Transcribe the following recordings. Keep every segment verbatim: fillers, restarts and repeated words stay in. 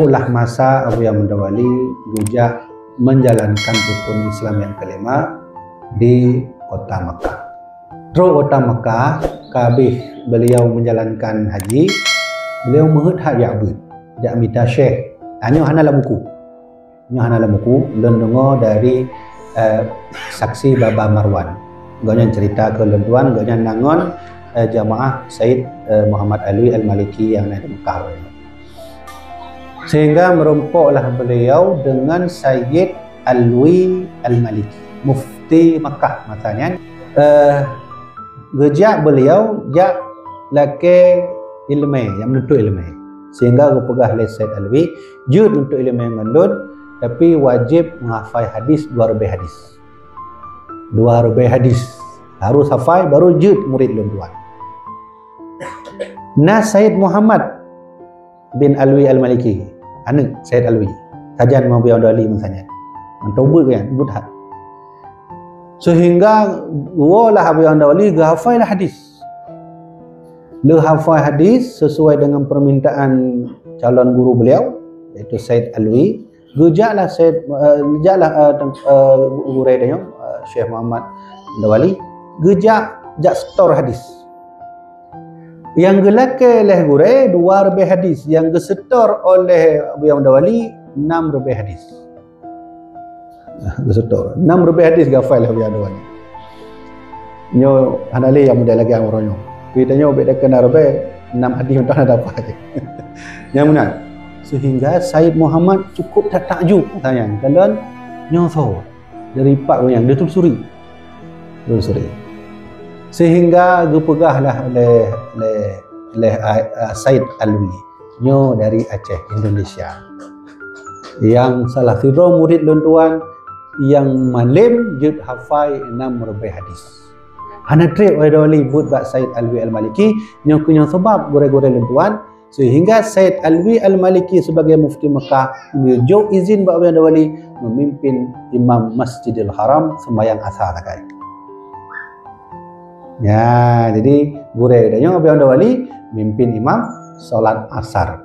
Lah masa Abuya Muda Wali geujak menjalankan rukun Islam yang kelima di kota Mekah. Trok kota Mekah, ka habéh beliau menjalankan haji, beliau meuheuet that jak beuet, jak mita syekh. Tanyoe hana lam buku. Nyoe hana lam buku, lôn deungoe dari, eh, saksi Baba Marwan. Gobnyan cerita keu lôn tuan, gobnyan na ngon, eh, jamaah Said, eh, Muhammad Alwi Al-Maliki nyang na di Mekah. Sehingga meurumpoklah beliau dengan Said Alwi Al-Maliki, mufti Mekah masa nyan. Eh, geujak beliau jak lakée ileumé, jak meunutut ileumé. Sehingga geupeugah lé Said Alwi, "Jeuet meunutut ileumé ngon lôn, tapi wajéb menghafai hadis dua ribée hadis." Dua ribée hadis. Harus hafai, baru jeuet murid lôn tuan. Na Said Muhammad bin Alwi Al-Maliki, aneuk Said Alwi. Sajan ngon Abuya Muda Wali masa nyan. Mantong beuet nyan, beuet that. Sehingga woe lah Abuya Muda Wali geuhafai lah hadis. Lheueh hafai hadis sesuai dengan permintaan calon guru beliau, yaitu Said Alwi, geujaklah Said, eh, jaklah, eh, tem-, eh, gurée tanyoe, eh, Syekh Muhammad Muda Wali, geujak jak setor hadis. Nyang geulakée lé gurée dua ribée hadis, nyang geusetor oleh Abuya Muda Wali nam ribée hadis. Geusetor. Nam ribée hadis geuhafai lé Abuya Muda Wali. Nyoe hana lé nyang model lagée uroe nyoe. Geutanyoe bék dakeuh nam ribée, nam hadis mantong hana dapat. Nyang meunan. Sehingga Said Muhammad cukup tatakjub, tanyong, "Kalon nyoe soe?" Dari pak gobnyan, dia telusuri. Telusuri. Sehingga geupeugahlah lé, lé, lé, ah, ah, Said Alwi, "Nyoe dari Aceh, Indonesia. Nyang salah sidroe murid lôn tuan, nyang malem jeuet hafai nam ribée hadis." Hana treb Abuya Muda Wali beuet bak Said Alwi Al-Maliki, nyoe keuh nyoe sabab gurée-gurée lôn tuan, sehingga Said Alwi Al-Maliki sebagai mufti Mekah geujok izin bak Abuya Muda Wali memimpin imam Masjidil Haram sembahyang Asar sagai. Ya, jadi gurée geutanyoe Abuya Muda Wali mimpin imam salat Asar.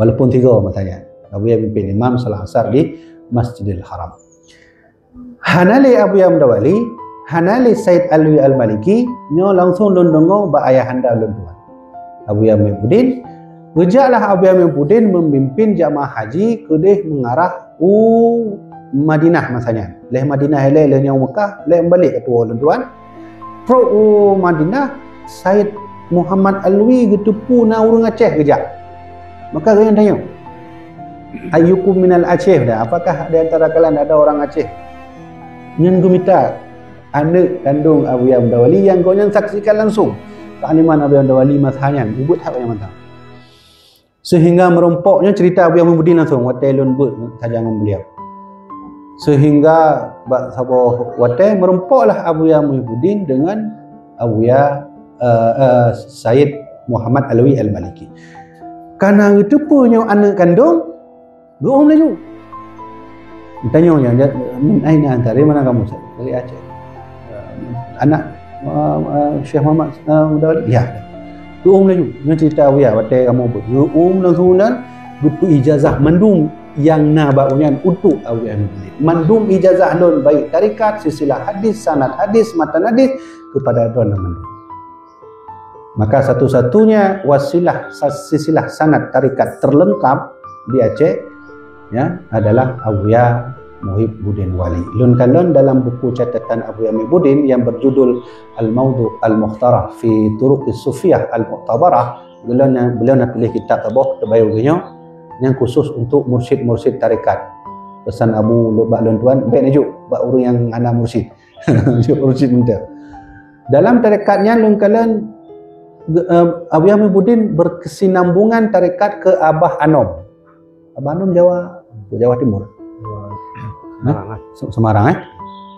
Walaupun tiga masa nyan. Abuya mimpin imam salat Asar di Masjidil Haram. Hana lé Abuya Muda Wali, hana lé Said Alwi Al-Maliki, nyoe langsung lôn deungoe bak ayahanda lôn tuan, Abuya Muhibbuddin. Geujaklah Abuya Muhibbuddin memimpin jamaah haji keudeh mengarah u Madinah masa nyan. Lé Madinah ilée, lé nyoe Mekah, lé meubalek ka tuwoe lôn tuan. Trok u Madinah, Said Muhammad Alwi geuteupeue na ureuëng Aceh geujak. Maka gobnyan tanyong, "Ayyukum minal Aceh?" Dah, "Apakah di antara kalian ada orang Aceh?" Nyan geumita aneuk kandong Abuya Muda Wali nyang gobnyan saksikan langsung taklimat Abuya Muda Wali masa nyan, ubit that nyang mantong. Sehingga meurumpok nyoe cerita Abuya Muhibbuddin langsung watée lôn beuet sajan ngon beliau. Sehingga bak saboh watée meurumpoklah Abuya Muhibbuddin dengan Abuya, eh, eh, Said Muhammad Alwi Al-Maliki. Kana geuteupeue nyoe aneuk kandong, geuom laju. Tanyong nyan, "Min aina anta? Dari mana kamu?" "Dari Aceh." "Anak, eh, eh, Syekh Muhammad, eh, Muda Wali?" "Ya." Geuom laju. Nyoe cerita Abuya, watée kamoe beuet. Geuom langsung dan geupeu ijazah mandum nyang na bak nyan untuk Abuya Muhibbuddin. Mandum ijazah lôn, baik tarekat, silsilah hadis, sanad hadis, matan hadis, kepada droeneuh mandum. Maka satu-satunya wasilah sa-, silsilah sanad tarekat terlengkap di Aceh, ya, adalah Abuya Muhibbuddin Wali. Lôn kalon dalam buku catatan Abuya Muhibbuddin yang berjudul Al-Mawdu' Al-Mukhtarah fi Turuqis Sufiyah Al-Mu'tabarah, beliau na, beliau na tuléh kitab saboh teubayeue geuh nyoe, nyang khusus untuk mursyid-mursyid tarekat. Pesan Abu bak lôn tuan, bék neujok bak ureuëng nyang hana mursyid. Jok mursyid mantong. Dalam tarekat nyan lôn kalon, eh, Abuya Muhibbuddin berkesinambungan tarekat ke Abah Anom. Abah Anom Jawa, Jawa Timur. Hah? Semarang, eh? Se-, Semarang, eh?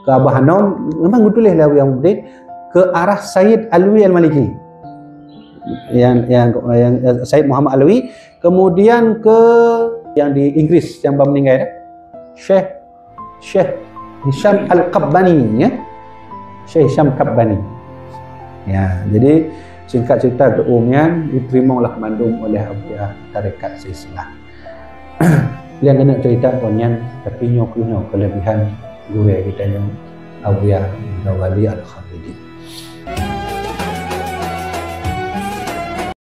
Ke Abah Anom, memang geutuléh lé Abuya Muhibbuddin, ke arah Said Alwi Al-Maliki. Yang, yang, yang, eh, Said Muhammad Alwi, kemudian ke yang di Inggris, yang ba meuninggai, eh? Syekh Syekh Hisham Al-Qabbani, ya. Syekh Hisham Qabbani. Ya, jadi singkat cerita, geuom nyan diteurimalah mandum oleh Abuya tarekat silsilah. Nyang keuneuk cerita kon nyan, tapi nyoe keuh nyoe kelebihan gurée geutanyoe Abuya Ridha Ghali Al-Khalidi.